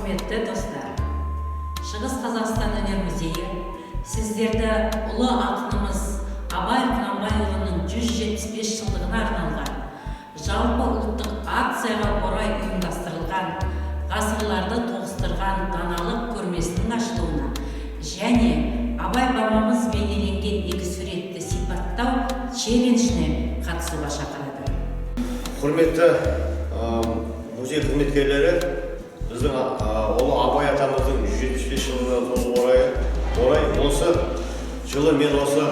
Құрметті достар, Шығыс Қазақстан өнер музейі сіздерді ұлы ақынымыз Абай Құнанбайұлының 175 жылдығына арналған жалпы ұлттық акцияға орай ұйымдастырылған «Ғасырларды тоғыстырған даналық» көрмесінің ашылуына және Абай бабамыз бейнеленген екі суретті сипаттау челленджіне қатысуға шақырады. Құрметті музей қызметкерлері, біздің ұлы Абай атамыздың 175 жылына толу орай осы жылы мен осы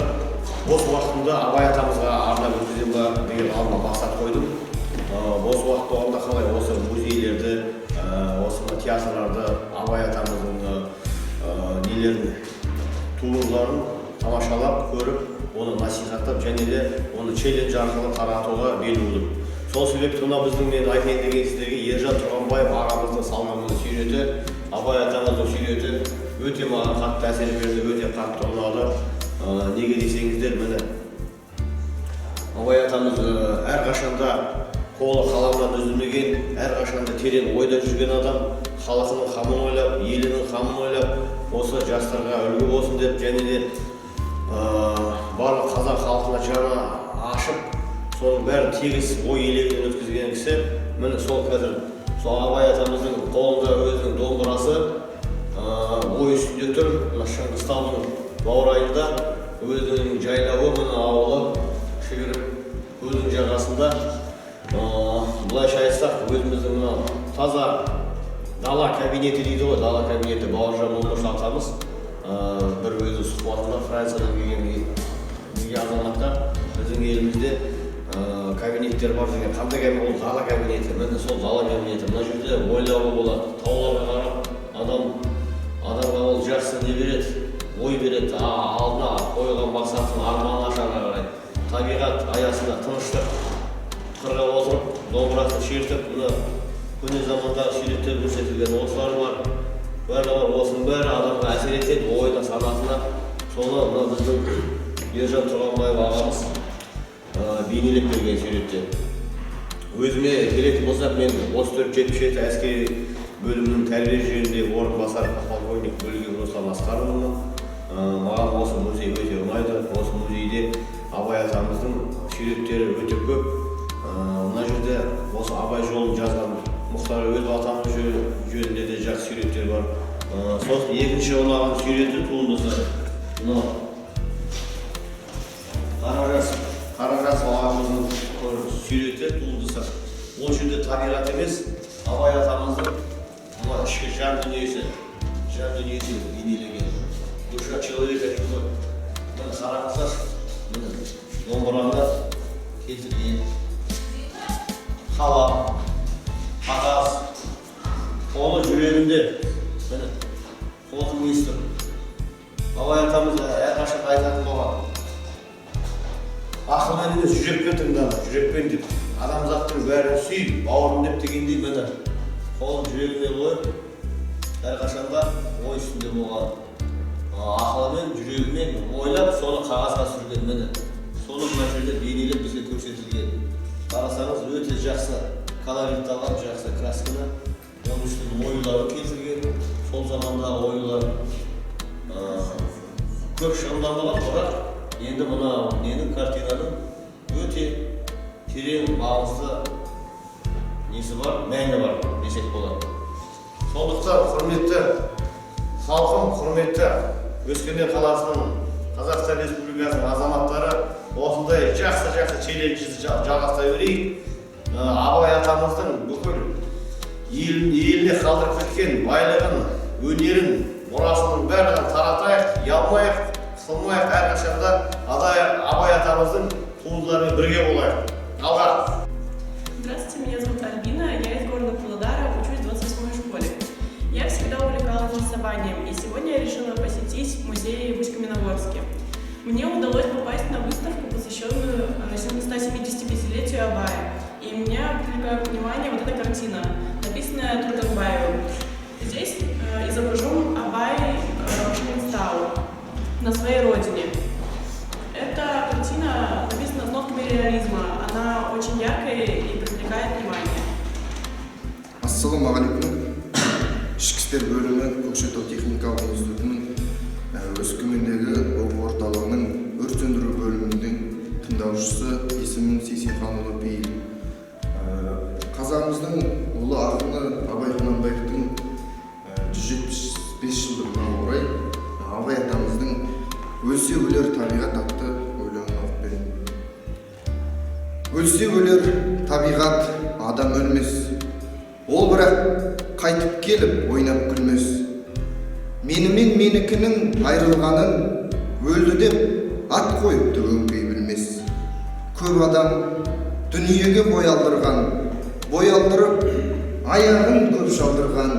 бос уақытымды Абай атамызға арнап өткіземін ба деген алдыма мақсат қойдым. Бос уақыт болғанда қалай осы музейлерді, осы мына театрларды, Абай атамыздың нелерін, туындыларын тамашалап көріп, оны насихаттап және де оны челлендж арқылы таратуға бел будым. Сол себепті мына біздің, мен айтайын деген сіздерге, Ержан Тұрғанбаев ағамыздың салған мына суреті, Абай атамыздың суреті өте маған қатты әсер берді, өте қатты ұнады. Неге десеңіздер, міне, Абай атамыз әрқашанда қолы қаламнан үзілмеген, әрқашанда терең ойда жүрген адам. Халқының қамын ойлап, елінің қамын ойлап, осы жастарға үлгі болсын деп және де барлық қазақ халқына жаны ашып, соның бәрін тегіс ой елегінен өткізген кісі. Міне, сол қазір сол Абай атамыздың қолында өзінің домбырасы, ой үстінде тұр. Мына Шыңғыс таудың баурайында өзінің жайлауы, мына ауылы кішігірім көлдің жағасында. Былайша айтсақ, өзіміздің мына таза дала кабинеті дейді ғой, дала кабинеті. Бауыржан Момыш атамыз бір өзі сұхбатында Франциядан келген неге азаматқа біздің елімізде кабинеттер бар деген, қандай кабинет ол? Дала кабинеті. Міне, сол дала кабинеті. Мына жерде ойлауға болады, тауларға қарап адам, адамға ол жақсы не береді, ой береді, алдына қойған мақсатын, арманын ашарға қарай. Табиғат аясында тыныштық, қырға отырып домбырасын шертіп, мына көне замандағы суреттер көрсетілген, осылар бар, барлығы бар. Осының бәрі адамға әсер етеді, ойына, санасына. Соны мына біздің Ержан Тұрғанбаев ағамыз бейнелеп берген суретте. Өзіме келетін болсақ, мен 3477 әскери бөлімінің тәрбие жөніндегі орынбасары, подполковник Бөлген Руслан Асқарұлымын. Маған осы музей өте ұнайды. Осы музейде Абай атамыздың суреттері өте көп. Мына жерде осы Абай жолын жазған Мұхтар Әуезов атамыз жөнінде де жақсы суреттер бар. Сосын екінші ұнаған суреті, туындысы мынау Қаражасов ағамыздың суреті, туындысы. Ол жерде табиғат емес, Абай атамыздың мына ішкі жан дүниесі бейнеленген. Душа человека дейді ғой. Міне, қараңыздаршы, міне, домбыраны келтірген, қалам, қағаз, қолы жүрегінде, міне, қолының несі тұр. Абай атамыз әрқашан айтатын болған: «Ақылмен емес, жүрекпен тыңдама, жүрекпен» деп. «Адамзаттың бәрін сүй, бауырым» деп дегендей, міне, қолын жүрегіне қойып, әрқашанда ой үстінде болған. Ақылымен, жүрегімен ойлап, соны қағазға түсірген. Міне, соны мына жерде бейнелеп бізге көрсетілген. Қарасаңыз, өте жақсы колоритталған, жақсы красканы, оның үстіне оюлары келтірген, сол замандағы оюлар. Көп шығынданбаған, бірақ енді мына ненің, картинаның өте терең маңызды несі бар, мәні бар десек болады. Сондықтан, құрметті халқым, құрметті Өскемен қаласының, Қазақстан Республикасының азаматтары, осындай жақсы жақсы челленджді жалғастыра берейік. Абай атамыздың бүкіл еліне қалдырып кеткен байлығын, өнерін, мұрасының барлығын таратайық, ұялмайық, қысылмайық, әрқашанда Абай атамыздың туындыларымен бірге болайық. Алға! Здравствуйте, меня зовут Альбина, я из города Павлодара, учусь в 28-й школе. Я всегда увлекалась рисованием, и сегодня я решила посетить музей в Усть-Каменогорске. Мне удалось попасть на выставку, посвященную 175-летию Абая. И меня привлекает внимание вот эта картина, написанная Турганбаевым. Здесь изображен Абай в Шыңғыстау, на своей родине. Эта картина написана с нотками реализма. Она очень яркая и привлекает внимание. Ассалаумағалейкум! Ішкі Ішкі істер бөлімі Көкшетау техникалық институтының Өскемендегі оқу орталығының өрт сөндіру бөлімінің тыңдаушысы, есімім Сейсенханұлы Пейіл. Қазағымыздың ұлы ақыны Абай Құнанбаевтың 175 жылдығына орай Абай атамыздың «Өлсе өлер табиғат» атты өлеңін оқып беремін. Өлсе өлер табиғат, адам өлмес. Ол бірақ қайтып келіп ойнап күлмес. Менімен менікінің айырылғанын өлді деп ат қойыпты өңкей білмес. Көп адам дүниеге бой алдырған, бой алдырып, аяғын көп шалдырған.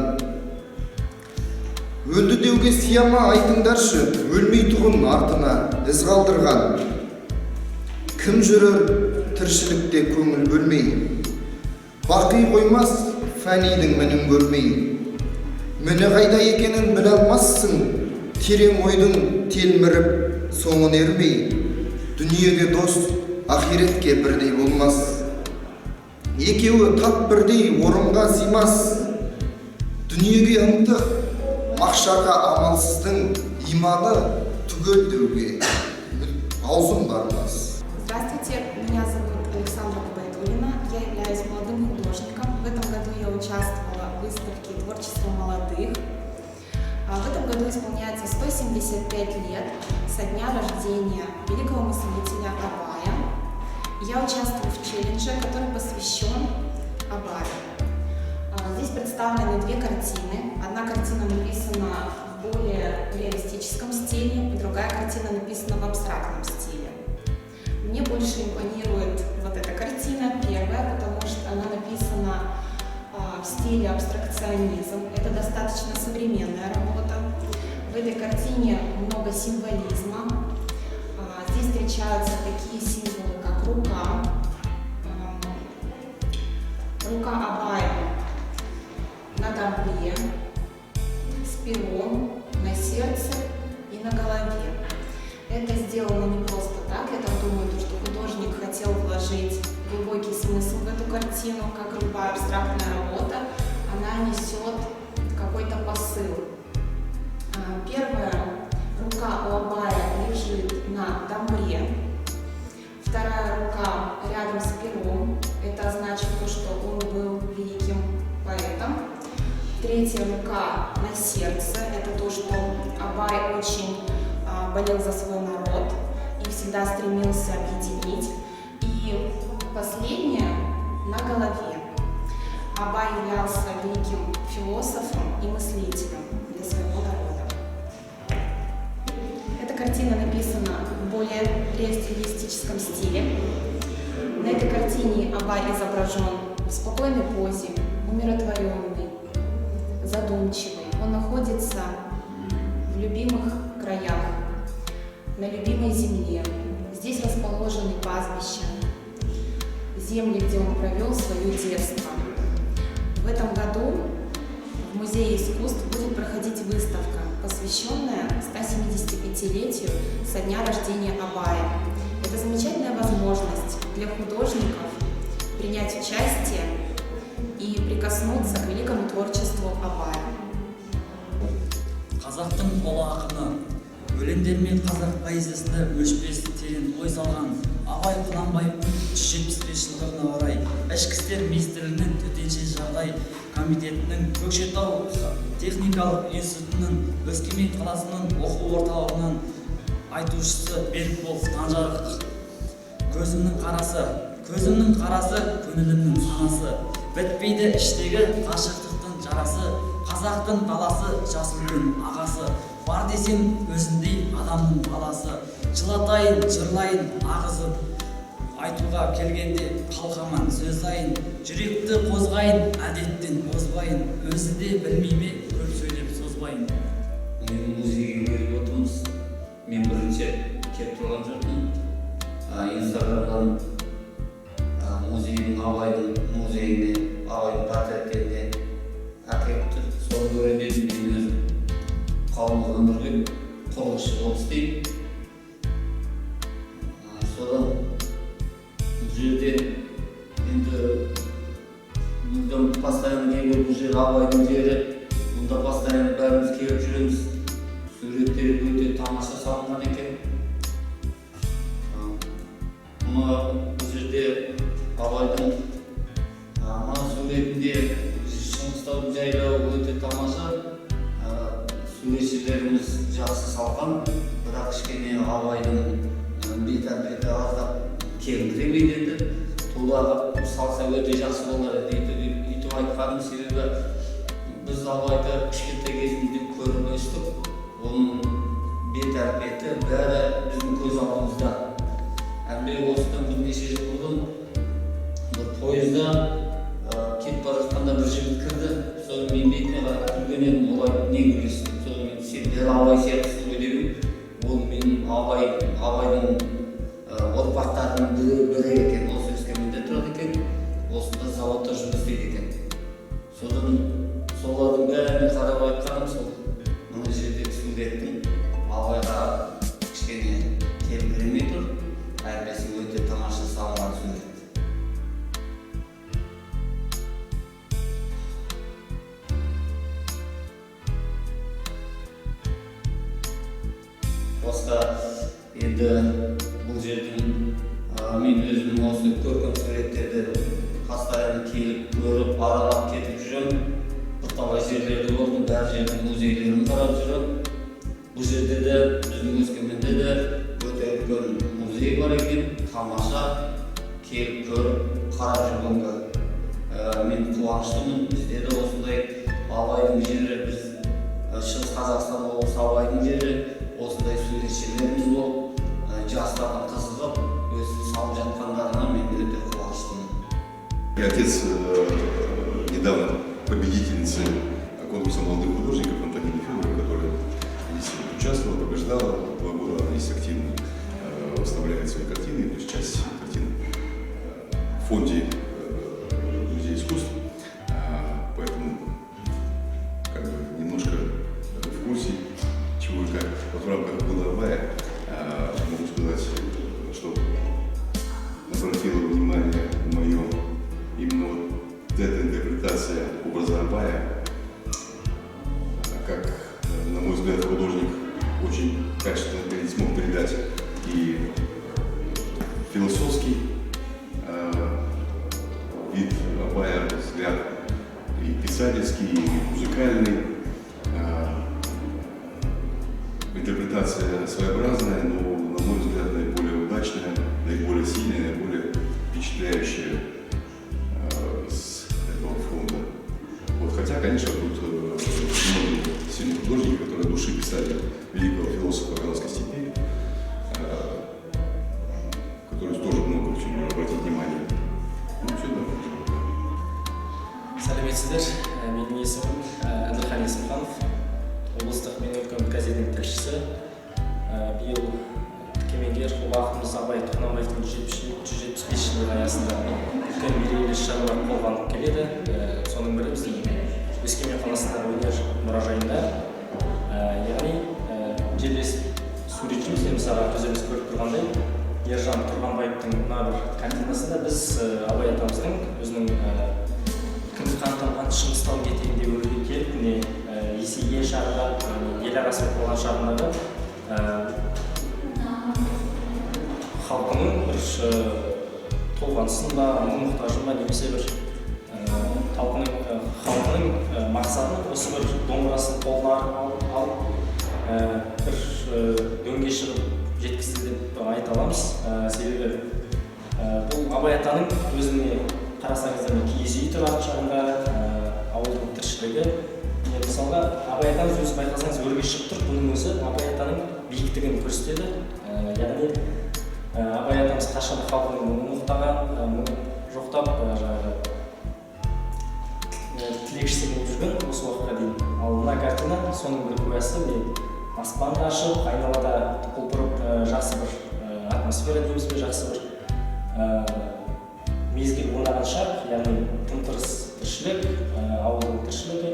Өлді деуге сия ма, айтыңдаршы, өлмейтұғын артына із қалдырған? Кім жүрер тіршілікте көңіл бөлмей, бақи қоймас фәнидің мінін көрмей? Міні қайда екенін біле алмассың, терең ойдың телміріп соңын ермей. Дүниеге дос ақиретке бірдей болмас, екеуі тап бірдей орынға сыймас. Дүниеге ынтық мақшарға амалсыздың иманы түгел деуге аузым бармас. Здравствуйте, меня зовут Александра Губайдулина, я являюсь молодым художником. В этом году я участвовала в выставке «Творчество молодых». В этом году исполняется 175 лет со дня рождения великого мыслителя Абая. Я участвую в челлендже, который посвящен Абаю. Здесь представлены две картины. Одна картина написана в более реалистическом стиле, другая картина написана в абстрактном стиле. Мне больше импонирует вот эта картина, первая, потому что она написана в стиле абстракционизм. Это достаточно современная работа. В этой картине много символизма. Здесь встречаются такие символы, как рука, рука Абая на домбре, с пером, на сердце и на голове. Это сделано не просто так. Я так думаю, то, что художник хотел вложить глубокий смысл в эту картину, как любая абстрактная работа, она несет какой-то посыл. Первая рука у Абая лежит на домбре, вторая рука рядом с пером, это значит то, что он был великим поэтом. Третья рука на сердце, это то, что Абай очень болел за свой народ и всегда стремился объединить. И последняя на голове. Абай являлся великим философом и мыслителем для своего народа. Эта картина написана в более реалистическом стиле. На этой картине Абай изображен в спокойной позе, умиротворенный, задумчивый. Он находится в любимых краях, на любимой земле. Здесь расположены пастбища, земли, где он провел свое детство. В этом году в Музее искусств будет проходить выставка, посвященная 175-летию со дня рождения Абая. Это замечательная возможность для художников принять участие и прикоснуться к великому творчеству Абая. Қазақтың ұлы ақыны, өлеңдерімен қазақ поэзиясында өшпес терең ой салған Абай Құнанбаевтың 175 жылдығына орай Ішкі істер министрлігінің Төтенше жағдай комитетінің Көкшетау техникалық институтының Өскемен қаласының оқу орталығынан айтушысы Берікбол Таңжарық. Көзімнің қарасы, көзімнің қарасы, көңілімнің санасы, бітпейді іштегі ғашықтықтың жарасы. Қазақтың даласы, жас үлкен ағасы бар десем, өзіндей адамның баласы. Жылатайын, жырлайын ағызып, айтуға келгенде қалқаман сөз дайын. Жүректі қозғайын, әдеттен озбайын, өзі де білмей ме, көп сөйлеп созбайын. Мен музейге келіп отырмыз. Мен бірінші келіп тұрған жоқпын. Инстаграмнан музейдің, Абайдың музейіне, Абайдың портреттеріне әкеліпті. Соны көрейін дедім. Мен өзім қауымдық өмірге құрылысшы болып істеймін. Содан бұл жерде енді мүлдем постоянно келген, бұл жер Абайдың жері, мұнда постоянно тамаша салынған екен. Мына бұл жерде Абайдың мына суретінде Шыңғыстаудың жайлауы өте тамаша. Суретшілеріміз жақсы салған, бірақ кішкене Абайдың бет әлпеті аздап келіңкіремейді еді. Тура қылып салса өте жақсы болар еді. Өйтіп айтқаным себебі біз Абайды кішкентай кезімізде көріп өстік. Оның бет әлпеті бәрі біздің көз алдымызда. Әмбе осыдан бірнеше жыл бұрын бір пойызда кетіп бара жатқанда бір жігіт кірді. Соны мен бетіне қарап күлген едім, олай не күлесің деп. Соны мен сен дәл Абай сияқтысың ғой деп едім. Ол менің Абайдың ұрпақтарының бірі екен. Осы Өскеменде тұрады екен, осында заводта жұмыс істейді екен. Содан солардың бәріне қарап айтқаным сол мына жердегі суреттің Абайға кішкене келіңкіремей тұр, әйтпесе өте тамаша салынған сурет. Басқа енді бұл жердің мен өзім осы көркем суреттерді постоянно келіп көріп аралап кетіп жүремін. Бірталай жерлерді көрдім, бәр жердің музейлерін қарап жүремін. Бұл жерде де біздің Өскеменде де өте үлкен музей бар екен, тамаша келіп көріп қарап жүргенге мен қуаныштымын. Бізде де осындай Абайдың жері, біз Шығыс Қазақстан облысы Абайдың жері, осындай суретшілеріміз болып жастардың қызығып өсіп салып жатқандарына мен өте қуаныштымын. Я отец недавно победительницы конкурса молодых художников Антонины Федоровой, которая здесь участвовала, побеждала. 2 года она здесь активно выставляет свои картины, то есть часть картин в фонде Музея искусств, поэтому как бы немножко в курсе, чего и как. Вот в рамках года Абая могу сказать, что обратила внимание мое именно вот эта интерпретация образа Абая, как, на мой взгляд, художник очень качественно смог передать и философский вид Абая, взгляд, и писательский, и музыкальный. Интерпретация своеобразная, но, на мой взгляд, наиболее удачная, наиболее сильная, наиболее впечатляющая из этого фонда. Вот, хотя, конечно, тут многие сильные художники, которые души писали великого философа Казахской степи, которые тоже много к чему обратить внимание. Ну, все, да. Сәлеметсіздер, менің есімім Әділхан Есімханов, облыстық Мен өлкем газетінің тілшісі. Биыл кемеңгер ұлы ақынымыз Абай Құнанбаевтың 175 жылдығы аясында үлкен мерейлі іс-шаралар қолға алынып келеді. Соның бірі біздің Өскемен қаласындағы өнер мұражайында, яғни жерлес суретшіміз, мысалға өздеріңіз көріп тұрғандай, Ержан Тұрғанбаевтың мына бір картинасында біз Абай атамыздың өзінің кіндік қаны тамған Шыңғыстау етегінде өмірге келіп, міне есейген шағында, ел ағасы болып қалған шағындағы халқының бір толғанысын ба, мұң-мұқтажын ба, немесе бір халқының мақсатын осы бір домбырасын қолына алып, бір дөңге шығып жеткізді деп айта аламыз. Себебі бұл Абай атаның өзіне қарасаңыздар, киіз үй тұратын шағында, ауылдың тіршілігі. Мысалға, Абай атамыз өзі байқасаңыз өрге шығып тұр, бұның өзі Абай атаның биіктігін көрсетеді. Яғни Абай атамыз қашан халқының мұңын ұқтаған, мұңын жоқтап, жаңағы тілекшісі болып жүрген осы уақытқа дейін. Ал мына картина соның бір куәсі, міне аспанды ашып, айналада құлпырып, жақсы бір атмосфера дейміз бе, жақсы бір мезгіл орнаған шақ, яғни тым-тырыс тіршілік, ауылдың тіршілігі,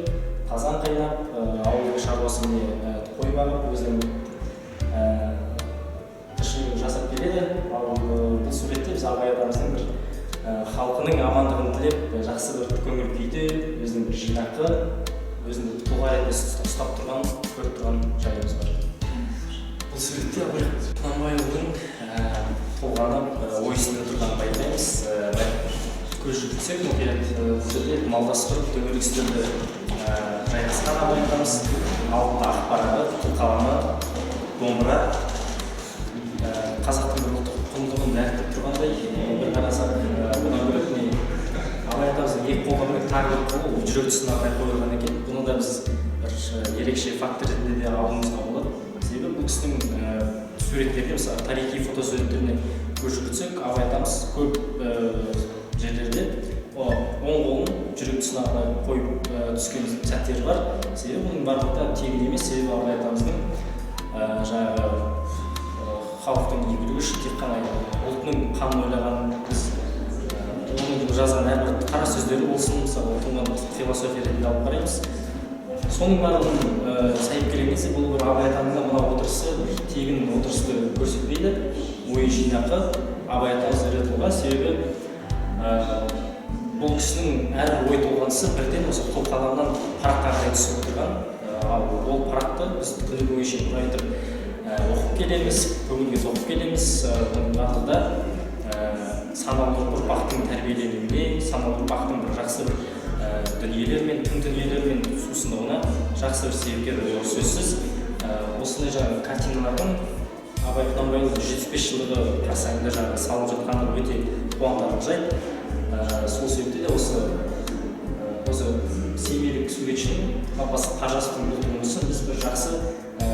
қазан қайнап, ауылдың шаруасы міне қой бағып, өзінің тіршілігін жасап келеді. Ал бұл суретте біз Абай атамыздың бір халқының амандығын тілеп, жақсы бір көңіл күйде, өзінің бір жинақы, өзінің тұлға ретінде ұстап тұрған, көріп тұрған жайымыз бар. Бұл суретте Абай Құнанбайұлының толғанып, ой үстінде тұрғанын байқаймыз. Көз жүгіртсек, мұқият бұл жерде малдас құрып, дөңгелек үстелді жайғасқан Абай атамыз, алдында ақ парағы, қылқаламы, домбыра, қазақтың бір ұлттық құндылығын дәріптеп тұрғандай. Бір қарасақ, бұдан бөлек міне Абай атамыздың екі қолға бөлек тағы бір қолы ол жүрек тұсына қарай қойылған екен. Бұны да біз бір ерекше фактор ретінде де алуымызға болады. Себебі бұл кісінің суреттеріне, мысалы, тарихи фотосуреттеріне көз жүгіртсек, Абай атамыз көп жерлерде оң қолын жүрек тұсына қарай қойып түскен сәттері бар. Себебі бұның барлығы да тегін емес. Себебі Абай атамыздың жаңағы халықтың игілігі үшін тек қана ұлтының қамын ойлаған, біз оның жазған әрбір қара сөздері болсын, мысалы, ұлтының философия ретінде алып қараймыз. Соның барлығын сайып келген кезде бұл бір Абай атамыздың мына отырысы бір тегін отырысты көрсетпейді. Ойы жинақы Абай атамыз ірі тұлға. Себебі бұл кісінің әрбір ой толғанысы бірден осы қылқаламнан параққа қарай түсіп отырған. Ал ол парақты біз күні бойы шейін айтып оқып келеміз, көңілге тоқып келеміз. Оның барлығы да саналы ұрпақтың тәрбиеленуіне, саналы ұрпақтың бір жақсы бір дүниелермен, тың дүниелермен сусындауына жақсы бір себепкер болуы сөзсіз. Осындай жаңағы картиналардың Абай Құнанбайұлының 175 жылдығы қарсаңында жаңағы салып жатқаны өте қуантарлық жайт. Сол себепті де осы семейлік суретшінің Ғаббас Қажасовтың бұл туындысын біз бір жақсы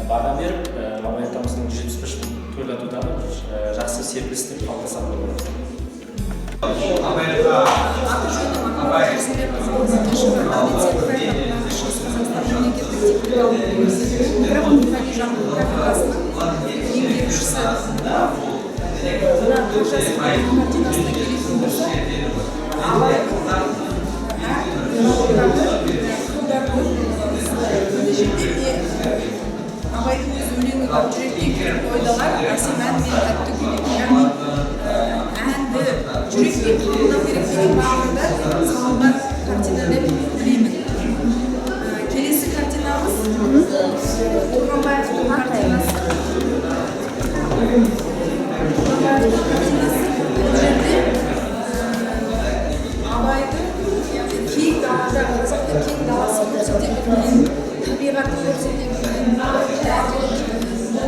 баға беріп, Абай атамыздың 175 жылын тойлатудағы бір жақсы серпіліс деп қабылдасақ болады. Аты жөнім Ақмарал Тұрсынбекқызы Бекешева, Дәулет Серікбаев атындағы Шығыс Қазақстан мемлекеттік техникалық университетінің рухани жаңғыру кафедрасының меңгерушісі. Мына Қажасовтың картинасына келетін болсақ, Абай әртүрлі ролдарды, қолдарды, мына жерде міне Абайдың өз өлеңі бар: «Жүректен кіріп ойдалар әсем ән мен тәтті күй», деп. Яғни әнді жүрекпен қабылдау керек деген мағынада салынған картина деп білемін. Келесі картинамыз ол Орманбаевтың картинасы. Орманбаевтың картинасы, бұл жерде Абайдың, яғни кең далада, қазақтың кең даласын көрсете білген, табиғатын көрсете білген,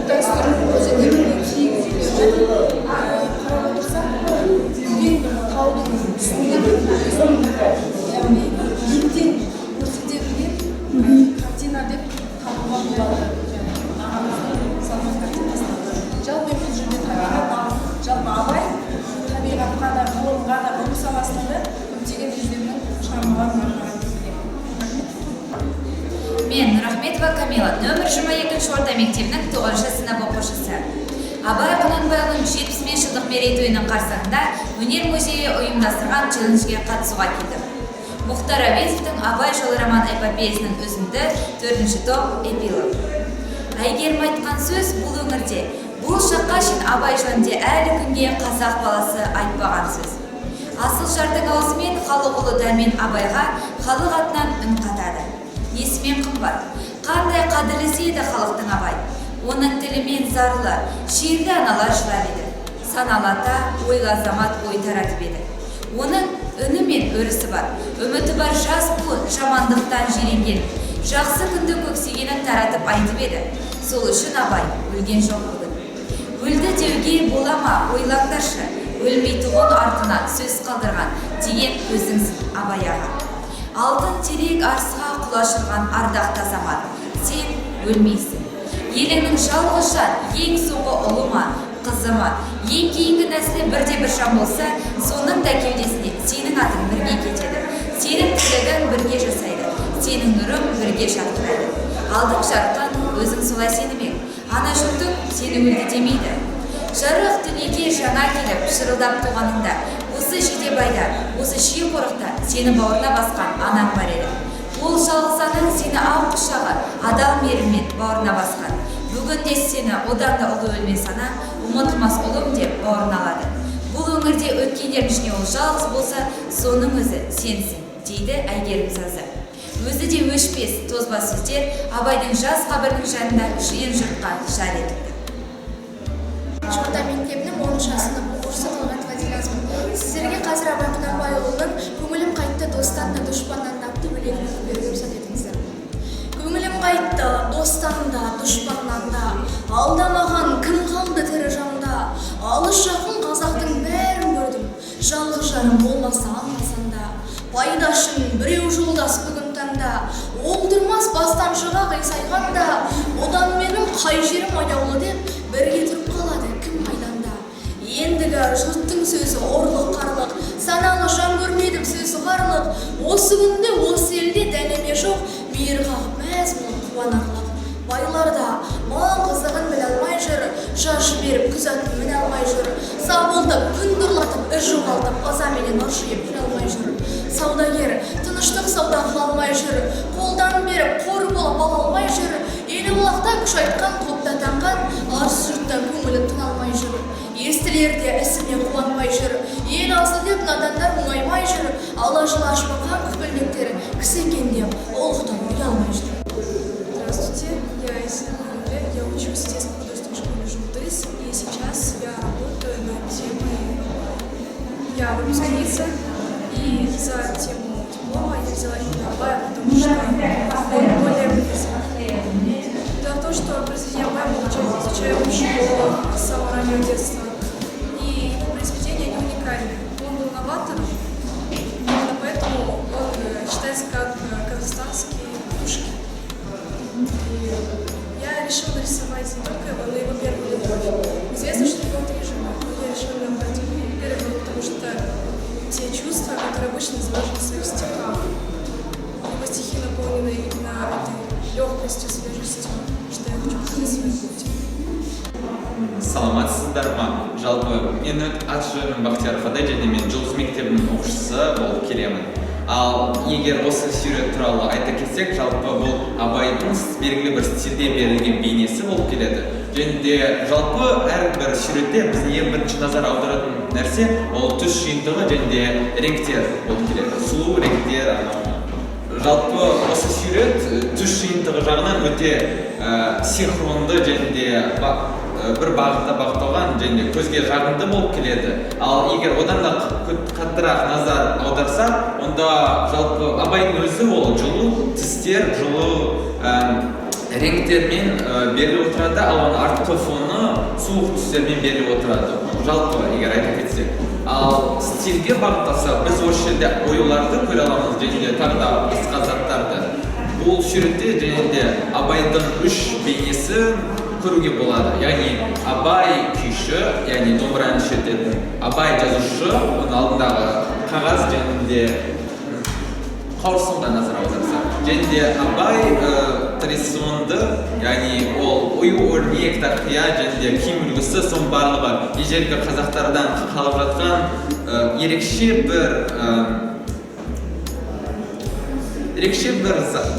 дәстүрін көрсете білген киіз үйлерді қарап отырсақ, үлкен бір таудың үстінде тұрып, өзін, яғни биіктен көрсете білген картина деп табуға болады ағамыздың салған картинасынан. Жалпы бұл жерде табиғат, ал жалпы Абай табиғатқа да, ғылымға да, ғылым саласына да көптеген өздерінің шығармаларын арнаған деп білемін. Рахмет. Мен Нұрахметова Камила, нөмір 22 орта мектебінің 9 сынып оқушысы. Абай Құнанбайұлының 75 жылдық мерейтойының қарсаңында өнер музейі ұйымдастырған челленджге қатысуға келдім. Мұхтар Әуезовтің «Абай жолы» роман эпопеясының үзінді, төртінші том, эпилог. Әйгерім айтқан сөз бұл өңірде, бұл шаққа шейін Абай жөнінде әлі күнге қазақ баласы айтпаған сөз. Асыл жардың аузымен халық ұлы Дәрмен Абайға халық атынан үн қатады. Несімен қымбат? Қандай қадірлісі еді халықтың Абай? Оның тілімен зарлы, шерлі аналар жылап еді. Саналы ата, ойлы азамат ой таратып еді. Оның үні мен өрісі бар, үміті бар жас буын жамандықтан жиренген, жақсы күнді көксегенін таратып айтып еді. Сол үшін Абай өлген жоқ бүгін. Өлді деуге бола ма, ойлаңдаршы, өлмейтұғын артынан сөз қалдырған деген өзіңсің, Абай аға. Алтын терек арсыға құлаш ұрған ардақты азамат, сен өлмейсің. Еліңнің жалғыз жан, ең соңғы ұлы ма, қызы ма, ең кейінгі нәсілі бірде бір жан болса, соның да кеудесіне сенің атың бірге кетеді. Сенің тірлігің бірге жасайды, сенің нұрың бірге жарқырайды. Алдың жарқын, өзің солай сенімең. Ана жұртың сені өлді демейді. Жарық дүниеге жаңа келіп, шырылдап туғаныңда, осы Жидебайда, осы Шиқорықта сені бауырына басқан анаң бар еді. Ол жалғыз анаң сені ақ құшағы, адал мейіріммен бауырына басқан. Бүгін де сені одан да ұлы өлмес ана, ұмытылмас ұлым деп бауырына алады. Бұл өңірде өткендердің ішінде ол жалғыз болса, соның өзі сенсің, дейді Әйгерім сазы. Өзі де өшпес, тозбас сөздер Абайдың жас қабірінің жанында жиын жұртқа жар етілді. Орта мектебінің 10 сынып оқушысы Талғатова Диназмын. Сіздерге қазір Абай Құнанбайұлының «Көңілім қайтты достан да, дұшпаннан да» атты өлеңін оқып беруге рұқсат етіңіздер. Көңілім қайтты достан да, дұшпаннан да, алдамаған кім қалды тірі жанда? Алыс жақын қазақтың бәрін көрдім, жалғыз жарым болмаса анда-санда. Пайда үшін біреу жолдас бүгін таңда, ол тұрмас бастан шыға қисайғанда. Одан менің қай жерім аяулы деп, бірге тұрып қалады кім майданда? Ендігі жұрттың сөзі ұрлық қарлық, саналы жан көрмедім сөзі қарлық. Осы күнде осы елде дәнеме жоқ, мейір қағып мәз болып қуанарлық. Байлар да мал қызығын біле алмай жүр, жаз жіберіп күз атын міне алмай жүр. Сабылтып, күн тұрлатып, із жоғалтып, ызаменен ыржиып күле алмай жүр. Саудагер тыныштық сауда қыла алмай жүр, қолдан беріп қор болып ала алмай жүр. Елі құлақта күш айтқан қопта таңған, арсыз жұртта көңілі тына алмай жүр. Естілер де ісіне қуанбай жүр, ел азды деп надандар мұңаймай жүр. Ала жылы ашпаған күпілдектер кісі екен деп ұлықтап ұялмай жүр. Здравствуйте, я Исина Юлия, я учусь в детской художественной школе «Жулдыз», и сейчас я работаю над темой Абая. Я выпускница, и за тему диплома я взяла именно Абая, потому что он более близок. Дело в том, что произведения Абая мы изучаем в школах с самого раннего детства, и его произведения, они уникальны. Он был новатором, именно поэтому он считается как казахстанский Пушкин. И я решила нарисовать не только его, но и его первую любовь. Известно, что у него 3 жены, но я решила набрать первую, потому что те чувства, которые обычно изложены в своих стихах. Его стихи наполнены именно этой легкостью, свежестью, что я хочу показать свой путь. Саламатсыздар ма? Жалпы, менің аты жөнім Бақтияр Фадай және мен Жұлдыз мектебінің оқушысы болып келемін. Ал егер осы сурет туралы айта кетсек, жалпы бұл Абайдың белгілі бір стильде берілген бейнесі болып келеді. Және де жалпы әрбір суретте біз ең бірінші назар аударатын нәрсе ол түс жиынтығы және де реңктер болып келеді. Сұлу реңктер. Жалпы осы сурет түс жиынтығы жағынан өте синхронды және де бір бағытта бағытталған және де көзге жағымды болып келеді. Ал егер одан да қаттырақ назар аударсақ, онда жалпы Абайдың өзі ол жылу түстер, жылу реңктермен беріліп отырады, ал оның артқы фоны суық түстермен беріліп отырады. Жалпы егер айта кетсек. Ал стильге бағытталсақ, біз осы жерде оюларды көре аламыз және де тағы да басқа заттарды. Бұл суретте және де Абайдың 3 бейнесі көруге болады. Яғни Абай күйші, яғни домбыраны шертетін, Абай жазушы, оның алдындағы қағаз және де қауырсынға назар аударсақ. Және де Абай традиционды, яғни ол ою өрнек, тақия және де киім үлгісі, соның барлығы ежелгі қазақтардан қалып жатқан ерекше бір зат.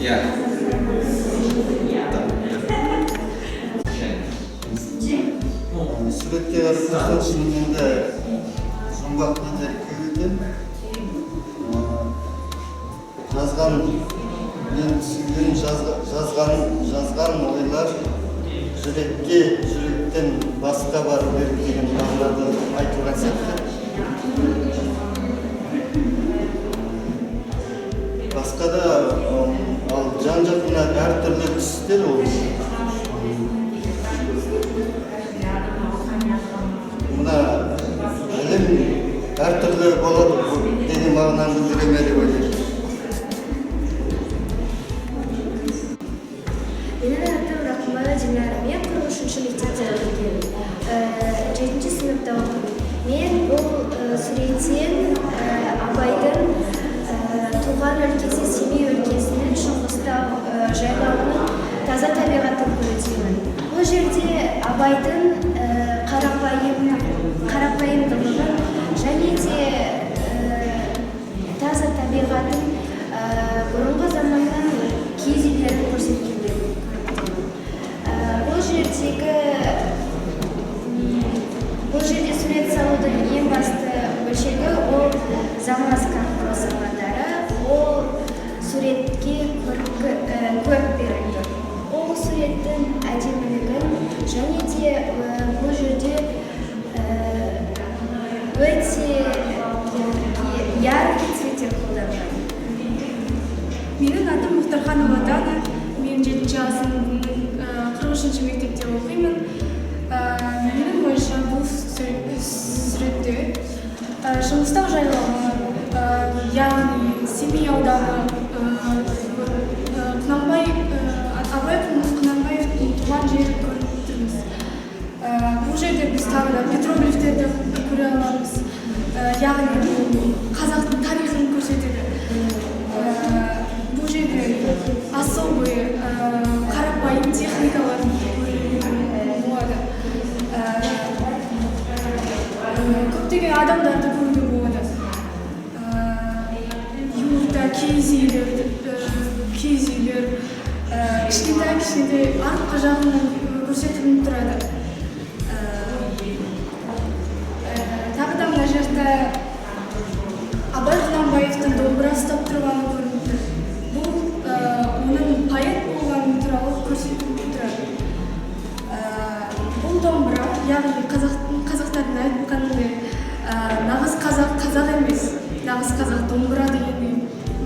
Иә. Суретке қарап шынымен де жұмбақ нелер көп екен. Жазған, мен түсінген жазған ойлар жүрекке, жүректен басқа бару керек деген мағынада айтылған сияқты. Басқа да, ал жан-жағына әртүрлі түстер ол. Мына әлем әртүрлі болады деген мағынаны білдіре ме деп ойлаймын. Менің атым Рахымбаева Динара. Мен 43-ші мектепте оқимын. 7-ші сыныпта оқимын. Мен бұл суреттен Абайдың туған өлкесі Семей өлкесінің Шыңғыстау жайлауының таза табиғатын көретемін. Бұл жерде Абайдың қарапайымдылығын және де таза табиғатын Өте яркий цветтер қолданған. Менің атым Мұхтарханова Дана. Мен 7-ші А сыныбының 43-ші мектепте оқимын. Менің ойымша, бұл суретте Шыңғыстау жайлауы, яғни Семей ауданы, Құнанбай, Абай Құнанбаевтың туған жері көріп тұрмыз. Бұл жерде біз тағы да петроглифтерді көре аламыз, яғни бұл қазақтың тарихын көрсетеді. Бұл жерде особый қарапайым техникаларын көруге болады, көптеген адамдарды көруге болады, юрта, киіз үйлер кішкентай кішкентай артқы жағынан көрсетіліп тұрады. Тағы да мына жерде Абай Құнанбаевтың домбыра ұстап тұрғаны көрініп тұр. Бұл оның поэт болғаны туралы көрсетіп тұрады. Бұл домбыра, яғни қазақтардың айтқанындай, нағыз қазақ қазақ емес, нағыз қазақ домбыра дегендей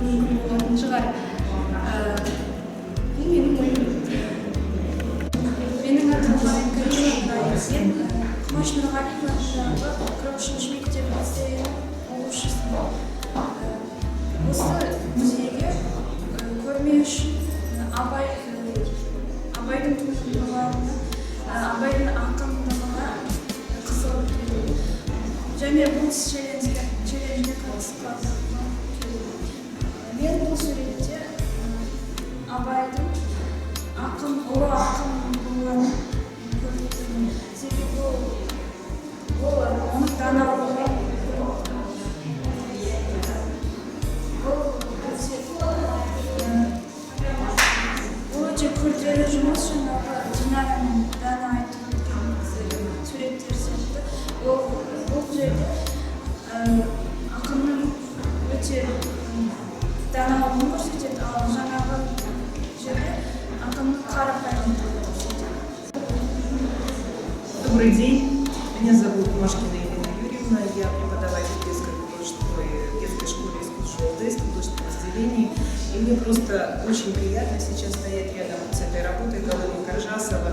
мүмкін болатын шығар. Бұл менің ойым. Менің атым Карина. Мен Құмаш Нұрғалиев атындағы 43-ші мектеп лицейінің оқушысымын. Осы музейге көрме үшін Абайдың туындыларына, Абайдың ақындығына қызығып келдім. Және бұл челленджге қатысуға келдім. Мен бұл суретте Абайдың ақын, ұлы ақын болғанын көріп тұрмын. Себебі ол оның даналығы көрініп тұр. Бұл өте күрделі жұмыс, жаңағы Динара мен Дана айтып өткен суреттер сияқты. Ол бұл жерде ақынның өте даналығын көрсетеді, ал жаңағы жерде ақынның қарапайымдылығын көрсетеді. Добрый день, меня зовут Машкина Елена Юрьевна, я преподаватель детской школы искусств «Жолдыс», художественном разделении. И мне просто очень приятно сейчас стоять рядом с этой работой Галыма Каржасова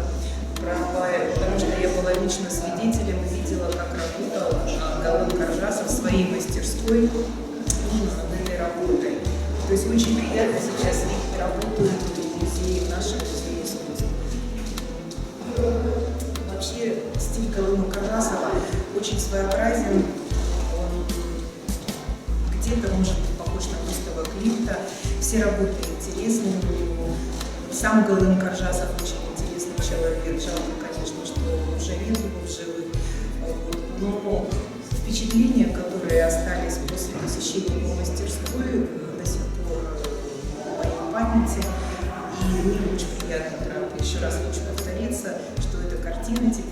про Абая, потому что я была лично свидетелем и видела, как работал Галым Каржасов в своей мастерской именно над этой работой. То есть очень приятно сейчас видеть работу эту в музее, в нашем музее искусств. Вообще стиль Галыма Каржасова очень своеобразен. Он где-то может быть похож на Густава Климта. Все работы интересны у него. Сам Галым Каржасов очень интересный человек. Жалко, конечно, что уже нет его в живых. Вот. Но впечатления, которые остались после посещения его мастерской, до сих пор в моей памяти. И мне очень приятно, правда, еще раз хочу повториться, что эта картина теперь